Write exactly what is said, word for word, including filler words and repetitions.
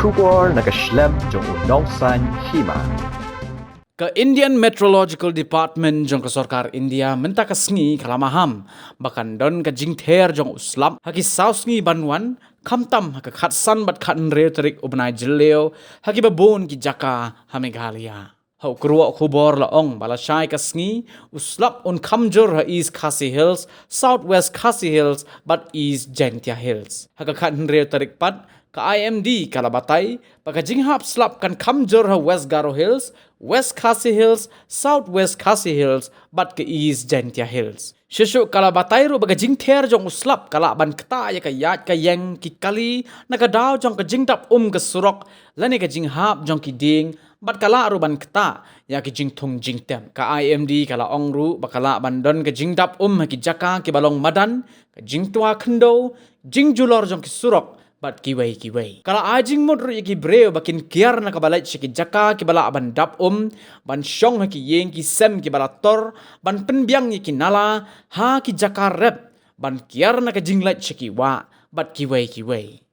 Khubor na ka shlem jong u Nongsaiñ Hima. Ka Indian Meteorological Department jong ka sorkar India mynta ka sngi ka la maham ba kan don ka jingther jong u slap ha ki saw sngi ban wan, khamtam ha ka khatsan bad khathynriew tarik u bnai Jylliew ha kiba bun ki jaka ha Meghalaya. Ha u kyrwoh khubor la ong ba lashai ka sngi u slap un kham jur ha East Khasi Hills, South West Khasi Hills bad East Jaintia Hills. Ha ka khathynriew tarik pat, ka I M D ka la batai ba ka jinghap slap kan kham jur ha West Garo Hills, West Khasi Hills, South West Khasi Hills bad ka East Jaintia Hills. Shuh shuh ka la batai ruh ba ka jingther jong u slap ka lah ban ktah ïa ka ïaid ka ïeng ki kali na ka daw jong ka jingdap um ka surok lane ka jinghap jong ki dieng, bad ka lah ruh ban ktah ïa ki jingthung jingtep. Ka I M D ka la ong ruh ba ka lah ban don ka jingdap um ha ki jaka kiba long madan, ka jingtwa khyndew, jingjulor jong ki surok bad kiwei kiwei. Ka la ai jingmut ruh ïa ki briew ba kin kiar na kaba leit sha ki jaka kiba lah ban dap um, ban shong ha ki ïing ki sem kiba la tor, ban pynbiang ïa ki nala ha ki jaka rep, ban kiar na ka jingleit sha ki wah bad kiwei kiwei.